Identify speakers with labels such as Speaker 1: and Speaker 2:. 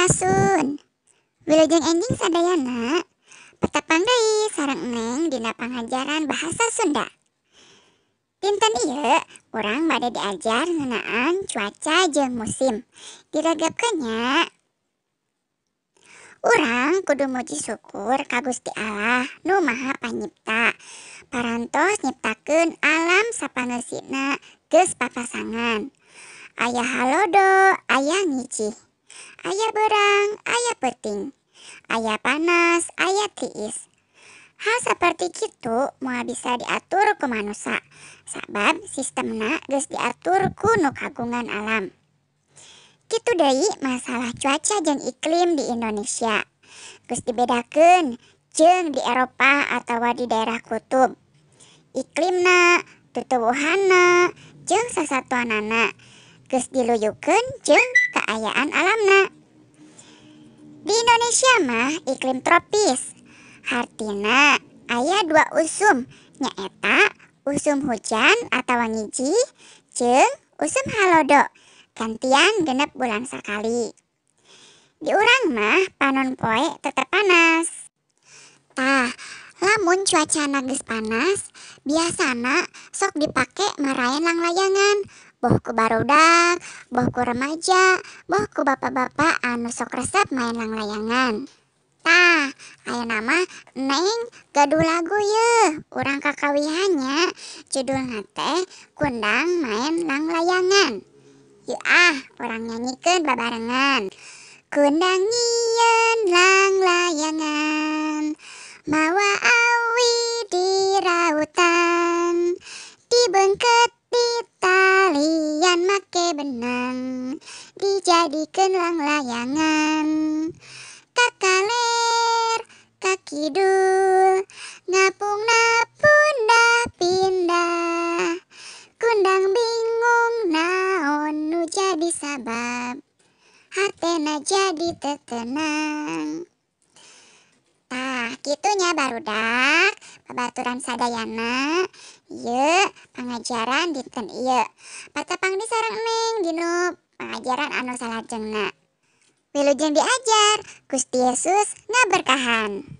Speaker 1: Sampurasun. Wilujeng enjing sadayana, patepang deui sareng Neng dina pangajaran bahasa Sunda. Dinten ieu urang bade diajar ngeunaan cuaca jeung musim. Diregepkeun nya. Urang kudu muji syukur ka Gusti Allah nu Maha Panyipta. Parantos nyiptakeun alam sapangeusina geus papasangan. Aya halodo, aya ngicih. Aya beurang, aya peuting. Aya panas, aya tiis. Hal saperti kitu moal bisa diatur ku manusa, sabab sistemna geus diatur ku nu kagungan alam. Kitu deui masalah cuaca jeung iklim di Indonesia. Geus dibedakeun jeung di Eropa atawa di daerah kutub. Iklimna, tutuwuhanna, jeung sasatuanana geus diluyukeun jeung kaayaan alamna. Di Indonesia mah iklim tropis. Hartina aya dua usum, nyaeta usum hujan atawa ngijih jeung usum halodo, gantian 6 bulan sakali. Di urang mah panon poe tetep panas. Tah, lamun cuacana geus panas, biasana sok dipake maraen langlayangan, boh ku barudak, boh ku remaja, boh ku bapak-bapak anu sok resep maen langlayangan. Tah, ayeuna mah Neng gaduh lagu yeuh, urang kakawihan nya, judulna teh Kundang Maen Langlayangan. Yeuh ah, urang nyanyikeun babarengan. Kundang nyieun langlayangan, mawa awi di rautan, dibeungkeut di talian make benang, dijadikeun langlayangan. Kakaler, kakidul, ngapungna pundah pindah. Kundang bingung naon nu jadi sabab, hatena jadi teu tenang. Tah, kitu nya barudak, babaturan sadayana, ieu pangajaran dinten ieu. Patepang deui sareng Neng dinu pangajaran anu salajengna. Wilujeng diajar, Gusti Yesus ngaberkahan.